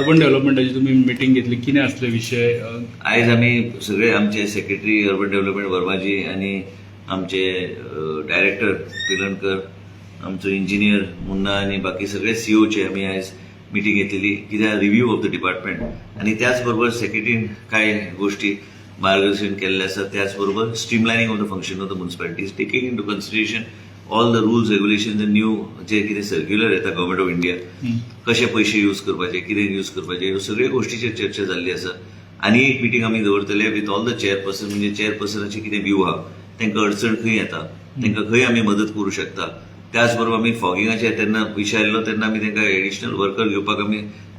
Urban डेव्हलपमेंटाची तुमी meeting घेतली, कितें आसले विशय? आयज आमी सगळे आमचे सेक्रेटरी अर्बन डेव्हलपमेंट वर्माजी आनी आमचे डायरेक्टर पिलणकर, आमचो इंजिनियर मुन्ना आनी बाकी सगळे सीओचे आमी आयज मिटींग घेतलेली. कित्याक रिव्यू ऑफ the department आनी त्याच बरोबर सेक्रेटरीन कांय गोष्टी मार्गदर्शन केल्लें आसा. त्याच बरोबर streamlining of the function of the municipalities, taking into consideration all the rules, regulations, new जे कितें सर्क्युलर येता गव्हर्मेंट ऑफ इंडिया, कशे पयशे यूज करपाचे, कितें यूज करपाचे, ह्यो सगळ्यो गोष्टीचेर चर्चा जाल्ली आसा. आनी एक मिटींग आमी दवरतले विथ ऑल the chairperson, म्हणजे चेअरपर्सनाचे कितें व्यू आहा, तांकां अडचण खंय येता, तांकां खंय आमी मदत करूं शकता. त्याच बरोबर आमी फॉगिंगाचे तेन्ना विशय आयल्लो तेन्ना आमी तांकां एडिशनल वर्कर घेवपाक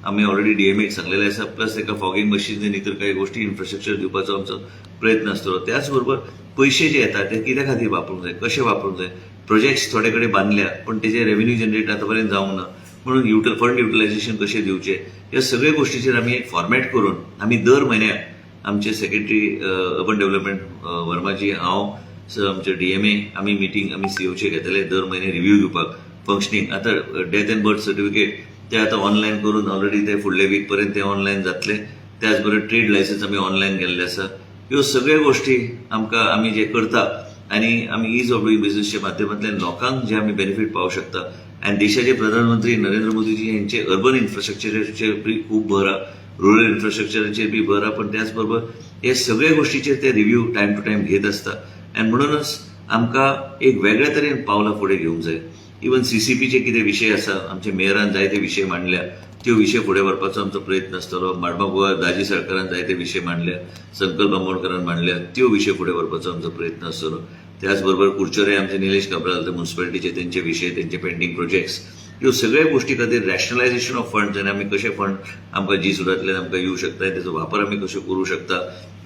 आमी ऑलरेडी डीएमएक सांगलेलें आसा. प्लस तांकां फॉगिंग मशीन आनी इतर काही गोष्टी, इन्फ्रास्ट्रक्चर दिवपाचो आमचो प्रयत्न आसतलो. त्याच बरोबर पयशे जे येतात ते कित्या खातीर वापरूंक जाय, कशे वापरूंक जाय. प्रोजेक्ट्स थोडे कडेन बांदल्या पण तेजे रेव्हेन्यू जनरेट आतां पर्यंत जावंक ना, म्हणून फंड युटिलायझेशन कशें दिवचें, ह्या सगळ्या गोष्टीचेर आमी एक फॉर्मॅट करून आमी दर म्हयन्याक आमचे सेक्रेटरी अर्बन डेव्हलपमेंट वर्माजी, हांव, आमचे डीएमए, आमी मिटींग आमी सीओचे घेतले दर म्हयने रिव्ह्यू घेवपाक फंक्शनींग. आतां डेथ अँड बर्थ सर्टिफिकेट ते आतां ऑनलायन करून ऑलरेडी ते फुडले वीक पर्यंत ते ऑनलायन जातले. त्याच बरोबर ट्रेड लायसन्स आमी ऑनलायन केल्ले आसा. ह्यो सगळ्यो गोष्टी आमकां आमी जे करता आनी आमी is of डुईंग बिझनेसच्या माध्यमांतल्यान लोकांक जे आमी बेनिफीट पावंक शकता. आनी देशाचे प्रधानमंत्री नरेंद्र मोदीजी यांचे अर्बन इन्फ्रास्ट्रक्चराचेर बी खूब भर आहा, रुरल इन्फ्रास्ट्रक्चराचेर बी भर आहा, पण त्याच बरोबर हे सगळे गोष्टीचेर ते रिव्ह्यू टायम टू टायम घेत आसता. आनी म्हणूनच आमकां एक वेगळ्या तरेन पावलां फुडें घेवंक जाय. इवन सीसीपीचे कितें विशय आसा, आमचे मेयरान जायते विशय मांडल्या, त्यो विशय फुडें व्हरपाचो आमचो प्रयत्न आसतलो. माडमागोवा दाजी सरकारान जायते विशय मांडल्या, संकल्प आमोणकरान मांडल्या, त्यो विशय फुडें व्हरपाचो आमचो प्रयत्न आसतलो. त्याच बरोबर कुडचडे आमचे निलेश काब्राल म्युन्सिपालिटीचे, तेंचे विशय, तेंचे पेंडींग प्रोजेक्ट्स, ह्यो सगळ्या गोष्टी खातीर रॅशनलायझेशन ऑफ फंड्स आनी आमी कशे फंड आमकां जी सुरांतल्यान आमकां येवं शकता, तेजो वापर आमी कशो करूं शकता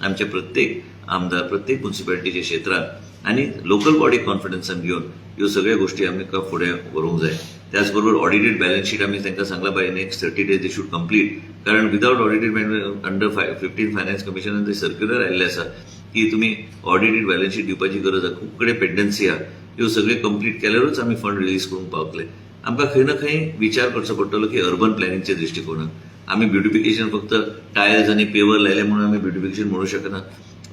आमचे प्रत्येक आमदार, प्रत्येक म्युन्सिपालिटीच्या क्षेत्रांत आनी लोकल बॉडी कॉन्फिडन्सान घेवन ह्यो सगळ्यो गोष्टी आमकां फुडें व्हरूंक जाय. त्याच बरोबर ऑडिटेड बॅलन्स शीट आमी तांकां सांगलां, by next 30 days they should complete, कारण without audited, under 15 finance कमिशनान ते सर्क्युलर आयिल्लें आसा की तुमी ऑडिटेड बॅलन्स शीट दिवपाची गरज आसा. खूब कडेन पेंडन्सी आहा. ह्यो सगळे कंप्लीट केल्यारूच आमी फंड रिलीज करूंक पावतले. आमकां खंय ना खंय विचार करचो पडटलो की अर्बन प्लॅनिंगच्या दृश्टिकोनान आमी ब्युटिफिकेशन फक्त टायल्स आनी पेवर लायले म्हणून आमी ब्युटिफिकेशन म्हणू शकना.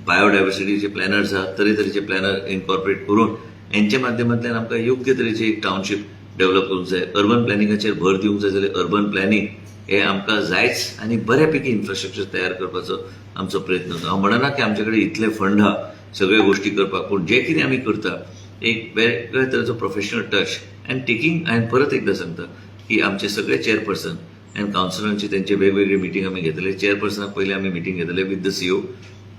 बायोडायवर्सिटीचे प्लॅनर्स आहात, तरेतरेचे प्लॅनर इनकॉर्पोरेट करून हेंच्या माध्यमांतल्यान आमकां योग्य तरेचे एक टावनशीप डेव्हलप करूंक जाय. अर्बन प्लॅनिंगाचेर भर दिवंक जाय जाल्यार अर्बन प्लॅनिंग हे आमकां जायच आनी बऱ्यापैकी इन्फ्रास्ट्रक्चर तयार करपाचो आमचो प्रयत्न आसा. हांव म्हणना की आमचे कडेन इतले फंड आहा सगळ्यो गोश्टी करपाक, पूण जे कितें आमी करता एक वेगळ्या तरेचो प्रोफेशनल टच अँड टेकींग. हांवें परत एकदां सांगता की आमचे सगळे चेअरपर्सन अँड कावन्सिलरांची तेंचे वेगवेगळी मिटींग आमी घेतले. चेअरपर्सनाक पयलीं आमी मिटींग घेतले विथ the CO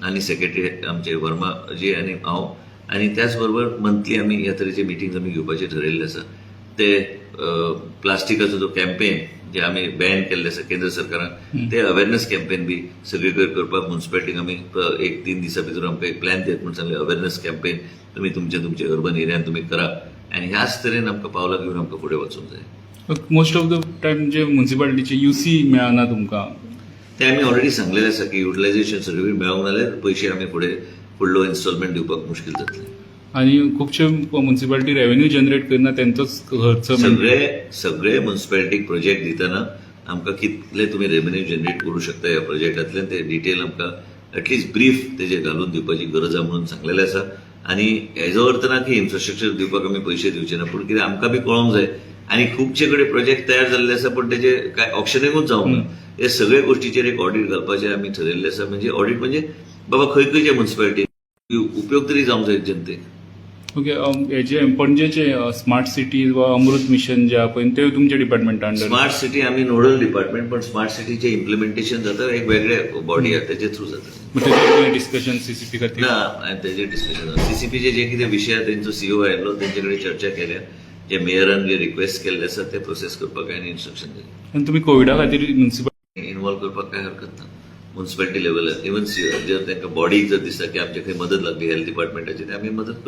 आनी सेक्रेटरी आमचे वर्मा जी आनी हांव. आनी त्याच बरोबर मंथली आमी ह्या तरेचे मिटींग आमी घेवपाचें ठरयल्लें आसा. ते प्लास्टिकाचो जो कॅम्पेन जे आमी बॅन केल्ले आसा केंद्र सरकारान, ते अवेरनेस कॅम्पेन बी सगळे कडेन करपाक म्युन्सिपालिटीक आमी एक 3 दिसां भितर आमकां एक प्लॅन दियात म्हूण सांगलें. अवेरनेस कॅम्पेन तुमी तुमचे तुमचे अर्बन एरियान तुमी करा आनी ह्याच तरेन आमकां पावलां घेवन आमकां फुडें वचूंक जाय. मोस्ट ऑफ the time जे म्युन्सिपालिटीचे युसी मेळना तुमकां. ते आमी ऑलरेडी सांगलेलें आसा की युटिलायझेशन सर्टिफिकेट मेळोंक ना जाल्यार पयशे आमी फुडें फुडलो इन्स्टॉलमेंट दिवपाक मुश्कील जातलें. आणि खुबशे म्युन्सिपालिटी रेव्हेन्यू जनरेट करना, तेंचोच खर्च. सगळे सगळे म्युन्सिपालिटीक प्रोजेक्ट दितना आमकां कितले तुमी रेव्हेन्यू जनरेट करूं शकता ह्या प्रोजेक्टांतल्यान, ते डिटेल आमकां एटलिस्ट ब्रीफ तेजेर घालून दिवपाची गरज आहा म्हणून सांगलेलें आसा. आनी हेजो अर्थ ना की इन्फ्रास्ट्रक्चर दिवपाक आमी पयशे दिवचे ना, पूण कितें आमकां बी कळोंक जाय. आनी खुबशे कडेन प्रोजेक्ट तयार जाल्ले आसा, पूण तेजे काय ऑक्शनिंगूच जावंक ना. हे सगळे गोष्टीचेर एक ऑडिट घालपाचें आमी ठरयल्लें आसा. म्हणजे ऑडिट म्हणजे बाबा खंय खंयचे म्युन्सिपालिटी उपयोग तरी जावंक जाय जनतेक. ओके, हेजे पणजेचे स्मार्ट सिटी वा अमृत मिशन जे आहा पळय, ते तुमच्या डिपार्टमेंटा अंडर? स्मार्ट सिटी आमी नोडल डिपार्टमेंट, पण स्मार्ट सिटीचे इम्प्लिमेंटेशन जाता एक वेगळे बॉडी आहा, तेजे थ्रू जाता. तेजेर डिस्कशन सीसीपी खातीर? ना, हांवें तेजेर डिस्कशन, सीसीपीचे जे कितें विशय आहा तेंचो सीओ आयिल्लो, तेंचे कडेन चर्चा केल्या. जे मेयरान जे रिक्वेस्ट केल्ले आसा ते प्रोसेस करपाक हांवें इन्स्ट्रक्शन दिलें. आनी तुमी कोविडा खातीर म्युन्सिपल इन्वॉल्व करपाक कांय हरकत ना. म्युन्सिपालिटी लेवलार इवन जर तांकां बॉडी जर दिसता की आमचे खंय मदत लागली हेल्थ डिपार्टमेंटाची, ते आमी मदत करता.